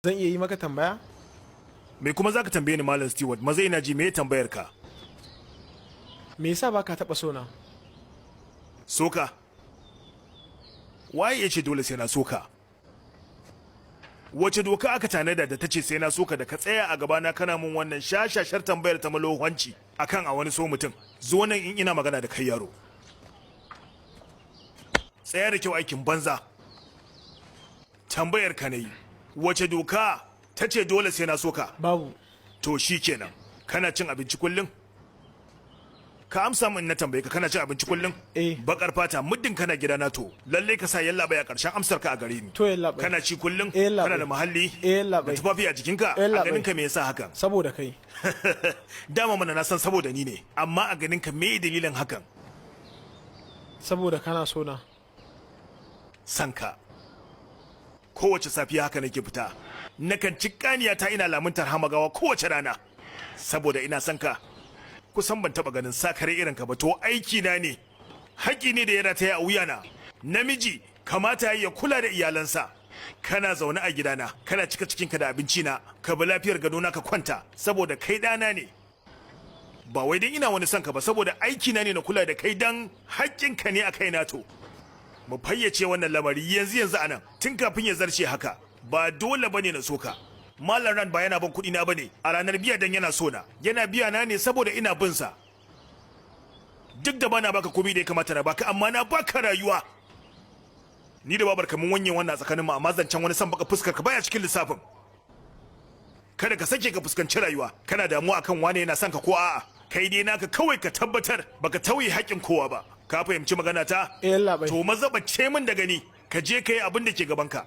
Zan iya yi maka tambaya? Me kuma zaka tambaye ni, Malam Stewart? Maza, ina ji, me tambayar ka? Me yasa baka taba sona? Soka? Waye ya ce dole sai na soka? Wace doka aka tanada da ta ce sai na soka, da ka tsaya a gabana kana mun wannan shashashar tambayar ta malohanci akan a wani so mutum? Zo nan in ina magana da kai, yaro. Tsaya da kyau, aikin banza. Tambayar ka na yi, wace doka ta ce dole sai na soka? Babu. To shi kenan. Kana cin abinci kullum? Ka amsa min na tambaye ka, kana cin abinci kullum? Eh. Bakar fata, muddin kana gidana, to lalle ka sa yallabai a karshen amsar ka a gare ni. To, yallaɓai. Kana ci kullum? Eh, yallaɓai. Kana da muhalli? Eh, yallaɓai. Da tufafi a jikinka? Eh, A yallaɓai. ganin ka, me yasa hakan? Saboda kai. Dama mana na san saboda ni ne, amma a ganin ka, me dalilin hakan? Saboda kana sona. Sanka. Kowace safiya haka nake fita, nakan ci kaniya ta, ina lamuntar hamagawa kowace rana saboda ina son ka. Kusan ban taba ganin sakare irin ka ba. To aiki na ne, haƙƙi ne da ya rataya a wuyana. Namiji kamata ya kula da iyalansa. Kana zaune a gidana, kana cika cikinka da abinci na, ka bi lafiyar gadona ka kwanta saboda kai ɗana ne. Ba wai dan ina wani son ka ba, saboda aiki na ne na kula da kai, dan haƙƙinka ne a kaina. To mu fayyace wannan lamari yanzu yanzu anan, tun kafin ya zarce haka. Ba dole bane na soka. Malam Ran ba yana ban kuɗi na bane a ranar biya dan yana so na. Yana biya na ne saboda ina bin sa. Duk da bana baka komai da ya kamata na baka, amma na baka rayuwa. Ni da babar mun wanye wannan tsakanin mu, amma zancen wani san baka fuskar ka baya cikin lissafin. Kada ka sake ka fuskanci rayuwa kana damuwa akan wane yana son ka ko a'a. Kai dai naka kawai ka tabbatar baka tauye haƙƙin kowa ba. Ka fahimci magana ta? Eh, yallaɓai. To maza, bace min da gani, ka je ka yi abin da ke gabanka.